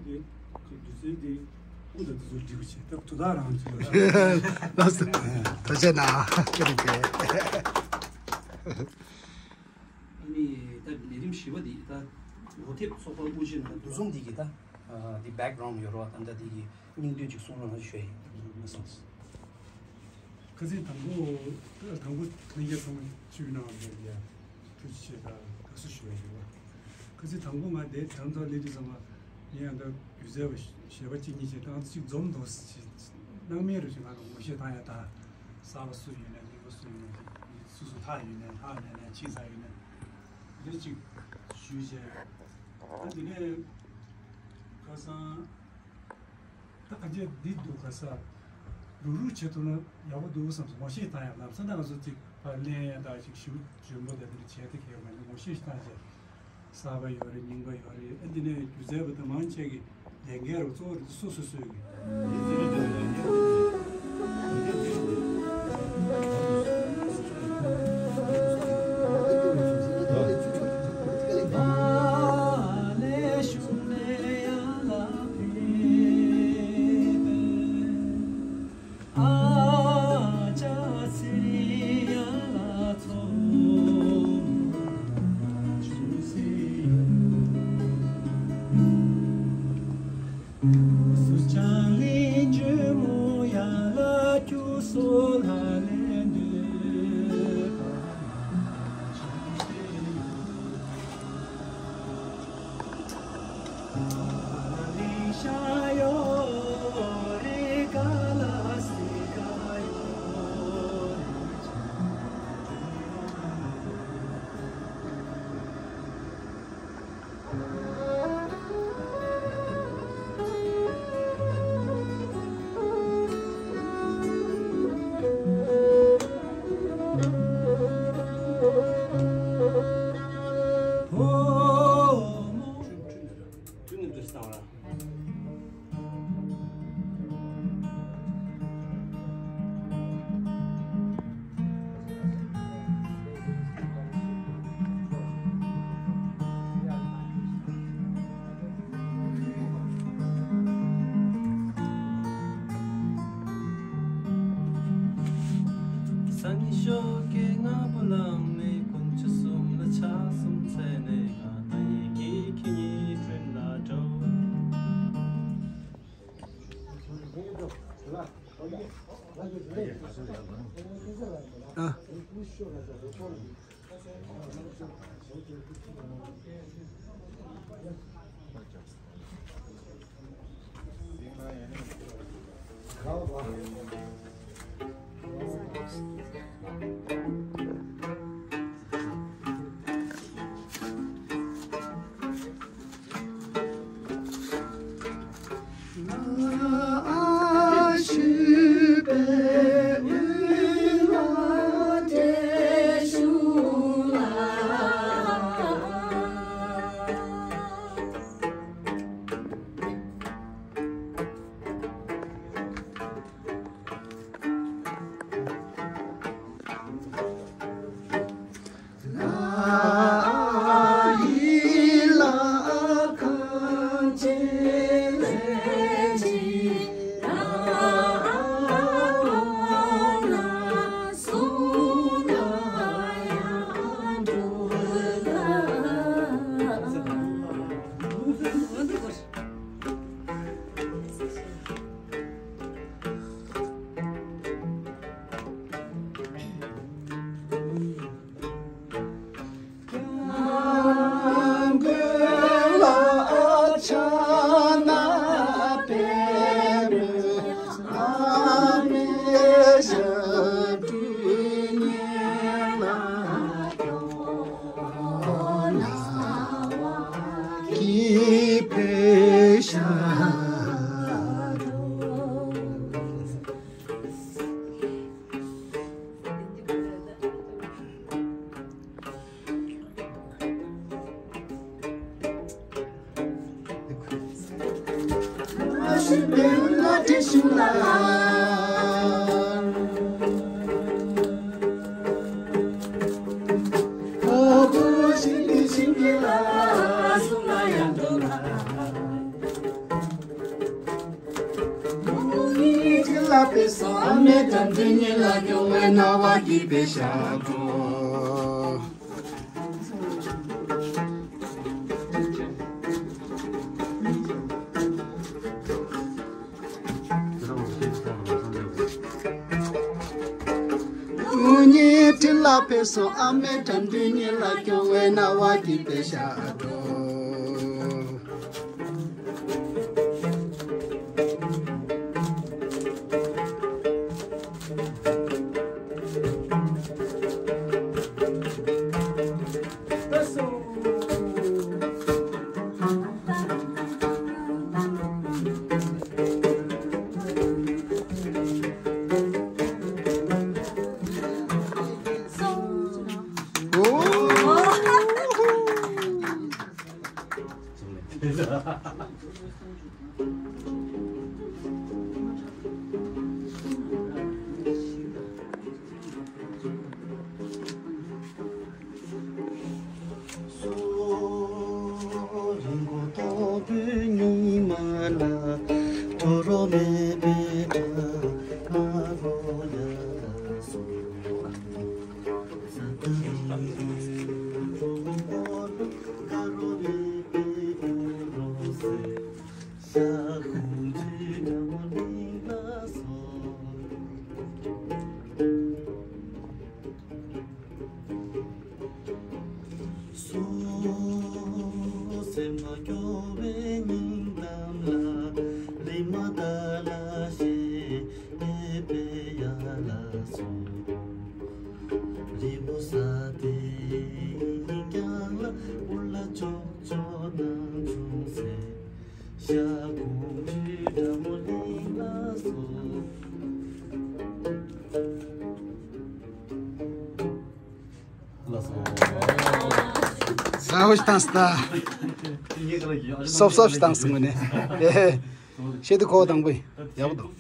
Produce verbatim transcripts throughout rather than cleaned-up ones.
དེ་དུས་ཚོད་དེ་དབུ་དང་དུས་ཚོད་འགྲིག་པ་བྱས། ད་དུ་དག་རང་ཚོ་ལགས་སོ། ཐུགས་རྗེ་གནང་། ཁྱེད་རང་གིས། ཨ་ནི་ད་ལས་རིམ་བཞི་པ་འདི་ད་ལོ་དེབ་ཚོགས་པ་དབུ་འབྱེད་ནང་འདུ་འཛོམས་འདི་གི་ད་འདི་background་ཡོད་རོགས། ད་ད་འདི་གི་སྙིང་བསྡུས་ཅིག་གསུང་རོགས་གནང་ཞུ་ཡ་ཡིན། མ་གསུངས། ཁ་སང་དང་པོ་དང་པོ་ལྷན་རྒྱས་ཚང་མ་ཆིབས་གནང་བ་འདི་ཡ་ཐུགས་རྗེ་ཆེ་དང་དགའ་བསུ་ཞུ་ཡ་ཡོད། ཁ་སང་དང་པོ་ང་འདིར་བྱང་ཐང་སླེབས་དུས་ཙམ་པ་ངས་ཨ་ད་སྒྱུ་རྩལ་བ་གཞས་པ་གཅིག་གཉིས་བྱས་ཏང་ཙམ་ཅིག་འཛོམས་འདུག་ཟེར་སྣང་མེད་རུ་ཞིག་ང་ལ་ངོ་ཤེས་བཏང་ཡ་དང་། གསར་པ་སུ་ཡོད་ན་རྙིང་པ་སུ་ཡོད་ན་སུ་སུ་ལྷག་ཡོད་ན་ལྷག་མེད་ན་ཕྱིས་ཚར་ཡོད་ན་འདི་གཅིག་ཞུས་བྱས། ཨ་དེ་ནས་ཁ་སང་། ད་ག་འདྲ་འདི་འདུག་ག་ས། རུག་རུག་བྱེད་ཐུབ་ན་ཡག་པོ་འདུག་བསམ་སོང་། ངོ་ཤེས་བཏང་ཡག་ལམ་སང་ད་ང་ཚོ་ཅིག་ཕར་གླེང་ཡག་ད་ཅིག་ཞིབ་འཇོན་པོ་དེ་འདྲ་བྱས་ཏེ་ཁེལ་མ་ནི་ངོ་ཤེས་བཏང་བྱས། གསར་པ་ཡོད་རེད། རྙིང་པ་ཡོད་རེད། ཨ་འདི་ནས་སྒྱུ་རྩལ་པ་དང་མང་ཆེ་གི་ལས་འགན་རུ་གཙོ་བོ་རེད། སོ་སོ་སོའི་གི། སང་ཉིན་ཞོགས་ཀས་སྔ་པོ་ལངས་ནས་དཀོན་མཆོག་གསུམ་ལ་ཕྱག་གསུམ་འཚལ་ནས་ང་ད་ཡི་གེ་ཁྱེད་ཉིད་དྲུང་ལ་འགྲོ། ཨ། འདི་ཉིད་ལ་སྐྱོ་བའི་སྣང་བ་སྐྱིད་པའི་ཞག་གྲོལ། དངོས་ཉིད་སྤྲིན་ལ་ཕེབས་སོང་། ཨ་མའི་དྲན་འདི་ཉིད་ལ་སྐྱོ་བའི་སྣང་བ་སྐྱིད་པའི་ཞག་གྲོལ། སོ་སེམས་ལ་སྐྱོ་བའི་སྙིང་གཏམ་ལ། ལི་མ་ཏ་ལ་ཞེས་པའི་ཡ་ལ་སོ། རི་བོ་ས་དེ་ཡིན་ཀྱང་ལ། འུ་ལ་ཅོག་ཅོག་ནང་བྱུང་ཟེར། ཤ་ཁུང་ཁྲི་འདྲ་མོ་གླིང་ལ་སོ། ལགས་སོ། ས་འོ་ཞིག་བཏང་སྟ། སོབ་སོབ་ཞིག་བཏང་སོང་ངོ་ནས། ཤེས་དུ་ཁོ་དང་པོ་ཡག་པོ་འདུག་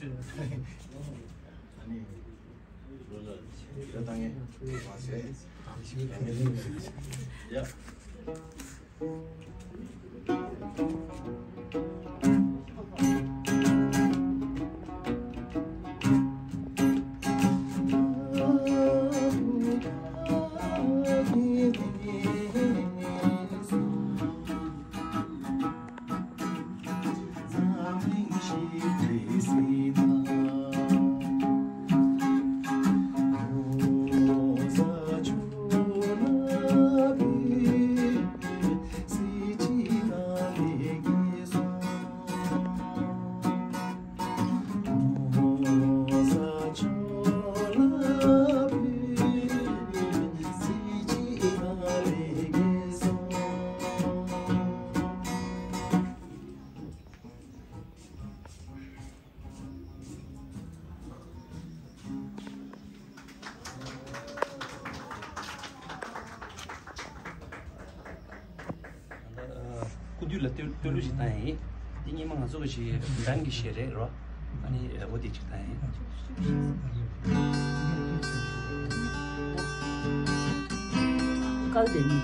སྐུ་མདུན་ལ་བསྟོད་བསྟོད་གླུ་ཞིག་བཏང་ཡིན། འདི་སྔོན་མ་ང་ཚོ་གི་ཞིག་འདང་གི་གཞས་རེད་རོ། ཨ་ནི་འོ་དེ་ཅིག་བཏང་ཡིན། སྐལ་ལྡན་ནི།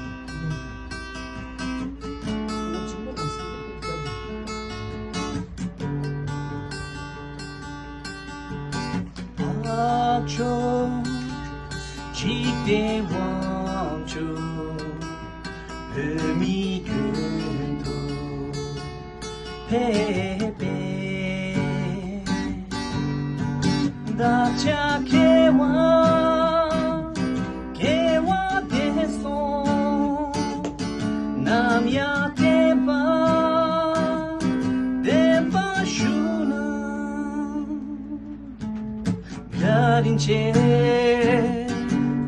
འཕགས་མཆོག་འཇིག་རྟེན་དབང་ཕྱུག་བོད་མིའི་དོན་དུ་ཕེབས་པའི་བདག་ཅག་མཁས་དབང་རྒྱལ་བ་དེ་སོང་། ནམ་ཡང་བསྟན་པ་བརྟན་པར་བཞུགས་གནང་། བཀའ་དྲིན་ཆེ།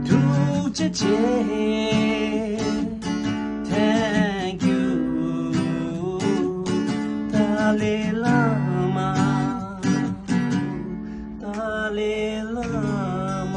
ཐུགས་རྗེ་ཆེ། Thank you. ཏཱ་ལའི་བླ་མ། ཏཱ་ལའི་བླ་མ།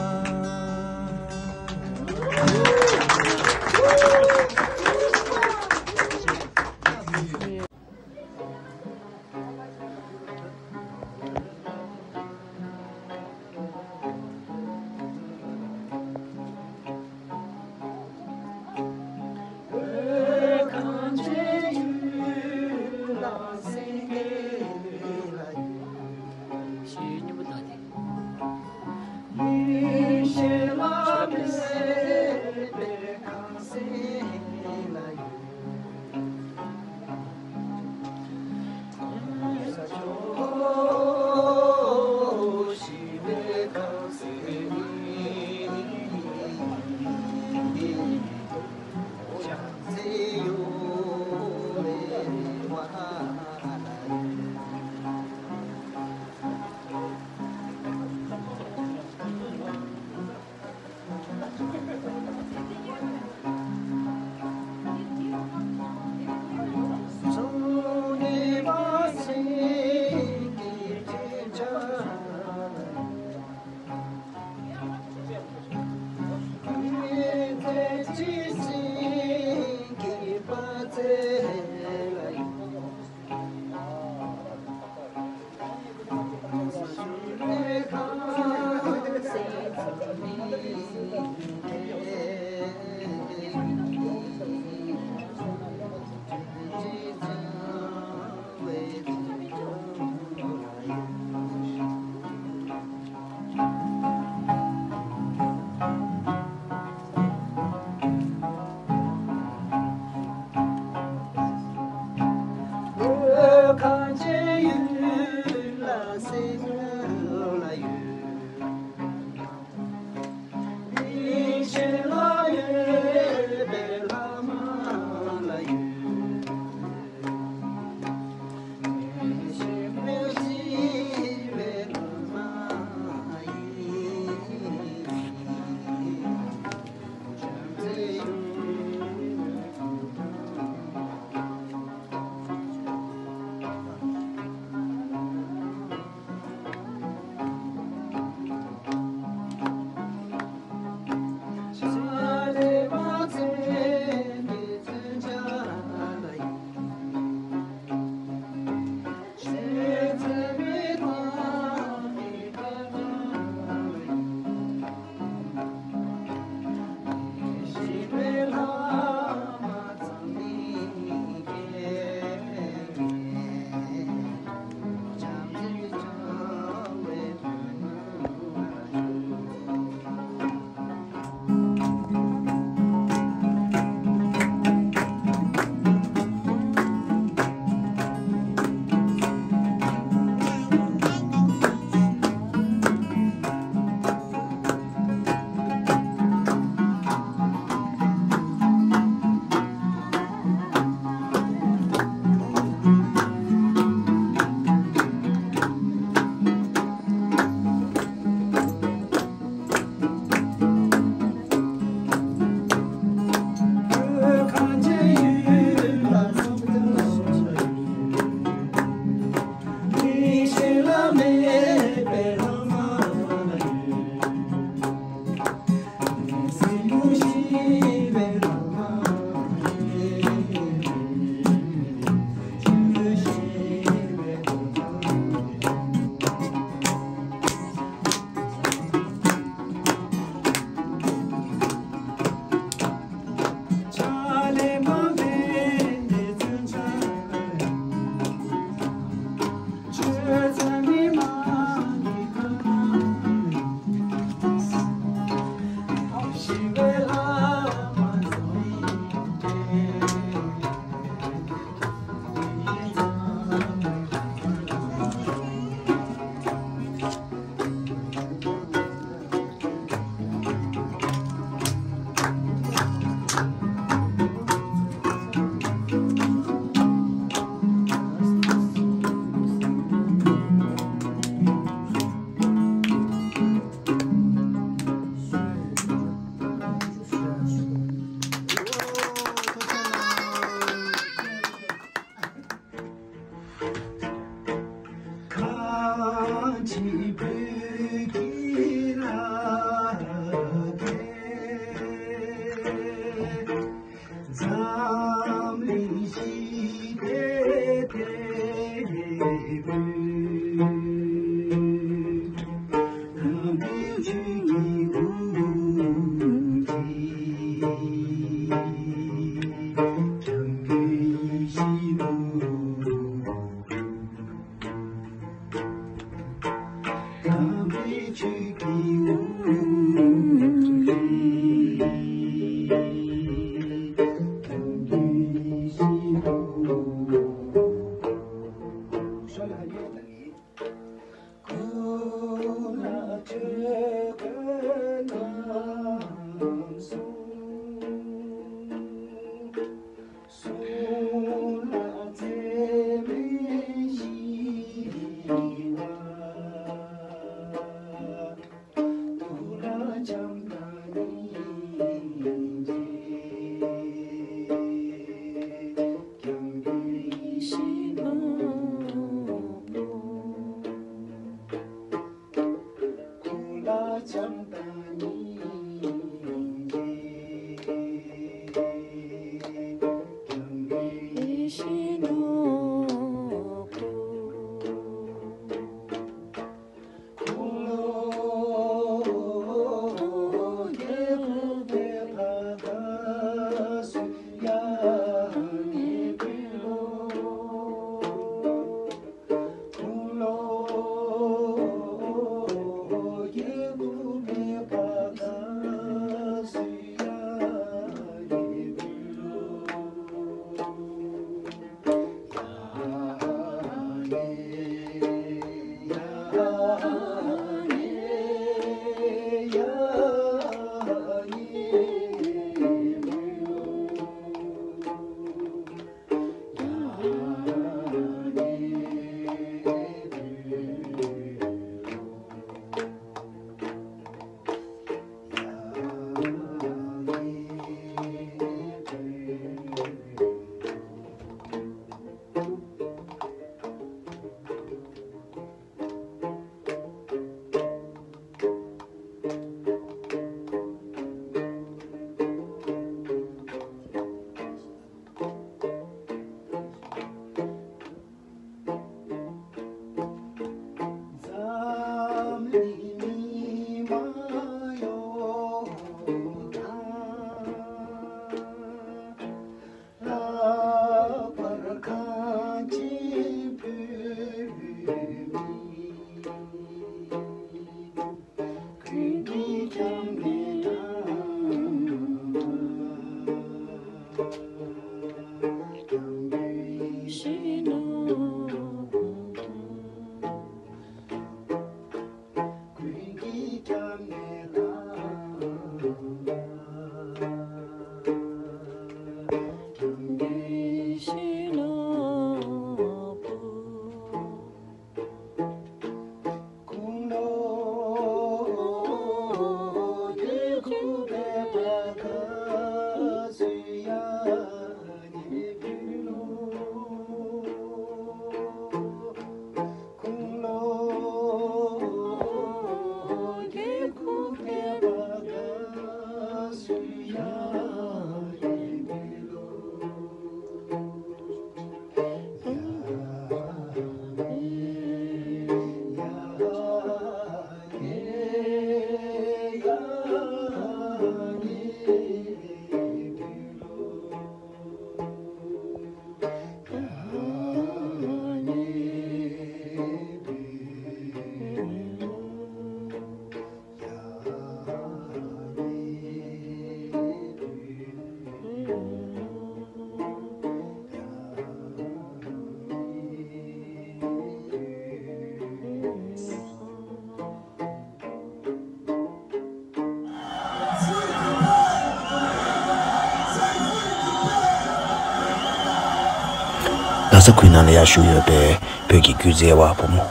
ལྷ་ས་ཁུལ་ནང་ལ་ཡར་བཞུགས་ཡོད་པའི་བོད་ཀྱི་སྒྱུ་རྩལ་བ་ཕོ་མོ།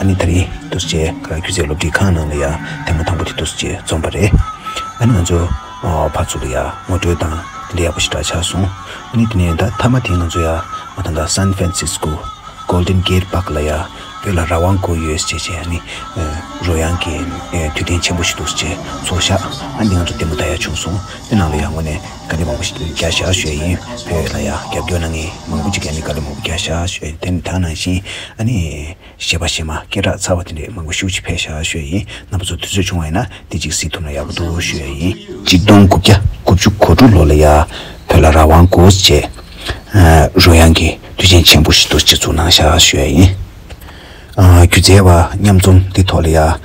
ཨ་ནི་དེ་རིང་འདུག་སེ་བྱས་ག་རེ་སྒྱུ་རྩལ་སློབ་ཁྲིད་ཁང་ནང་ལ་ཡར་ཐེངས་མ་དང་པོ་དེ་འདུག་སེ་བྱས་འཛོམས་པ་རེད། ཨ་ནི་ང་ཚོ་ཕར་ཚུར་ལ་ཡར་ངོ་སྤྲོད་དང་དེ་འདྲ་ཡག་པོ་ཞེ་དྲག་ཆགས་སོང་། ཨ་ནི་དེ་ནས་ད་མཐའ་མ་དེ་ང་ཚོ་ཡར་ད་ལྟ་San Francisco Golden Gate Park ལ་ཡ་བོད་ལ་རང་དབང་དགོས་ཡོད་ཅེས་བྱས། ཨ་ནི་རོལ་དབྱངས་ཀྱི་དུས་སྟོན་ཆེན་པོ་ཞིག་འདུག་སེ་ཚོགས་ཤག་ཨ་ནི་ང་ཚོ་ལྟད་མོ་ལྟ་ཡ་བྱུང་སོང་། དེ་ནང་ལ་ཡ་དངོས་གནས་དཀའ་ལས་མང་པོ་ཞིག་བརྒྱབ་ཤག་ཞུ་ཡ་ཡིན། བོད་ལ་ཡ་རྒྱབ་སྐྱོར་གནང་མཁན་མང་པོ་ཅིག་གིས་ཨ་ནི་དཀའ་ལས་མང་པོ་བརྒྱབ་ཤག་ཞུ་ཡ་ཡིན། དེ་ནི་ད་ནང་བཞིན་ཨ་ནི་གཞས་པ་གཞས་མ་སྐད་གྲགས་ཚ་བ་དེ་འདྲས་མང་པོ་ཞེ་པོ་ཅིག་ཕེབས་ཤག་ཞུ་ཡ་ཡིན། རྣམ་པ་ཚོ་དུས་ཚོད་བྱུང་བ་ཡིན་ན་དེ་གཅིག་གཟིགས་ཐུབ་ན་ཡག་པོ་འདུག་ཞུ་ཡ་ཡིན། གཅིག་སྟོང་དགུ་བརྒྱ་དགུ་བཅུ་གོ་དྲུག་ལོ་ལ་ཡ་བོད་ལ་རང་དབང་དགོས་ཅེས། ཨ་རོལ་དབྱངས་ཀྱི་དུས་ཆེན་ཆེན་པོ་ཞིག་ཏུ་སྤྱི་ཚོགས་གནང་བཞག་ཞུ་ཡ་ཡིན། ཨ་སྒྱུ་རྩལ་བ་མཉམ་འཛོམས་འདི་ཐོག་ལ་ཡ་ཨ་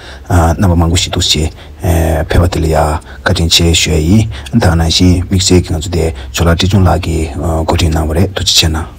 རྣམ་པ་མང་པོ་ཞིག་འདུག་སེ་ཨ་ཕེབས་པ་དེ་ལ་ཡ་བཀའ་དྲིན་ཆེ་ཞུ་ཡ་ཡིན། ད་ག་ནང་བཞིན་དམིགས་བསལ་གྱི་ང་ཚོ་དེ་ཇོ་ལགས་བཀྲས་ཆུང་ལགས་ཀྱིས་ཨ་འགོ་ཁྲིད་གནང་བ་རེད། ཐུགས་རྗེ་ཆེ་གནང་།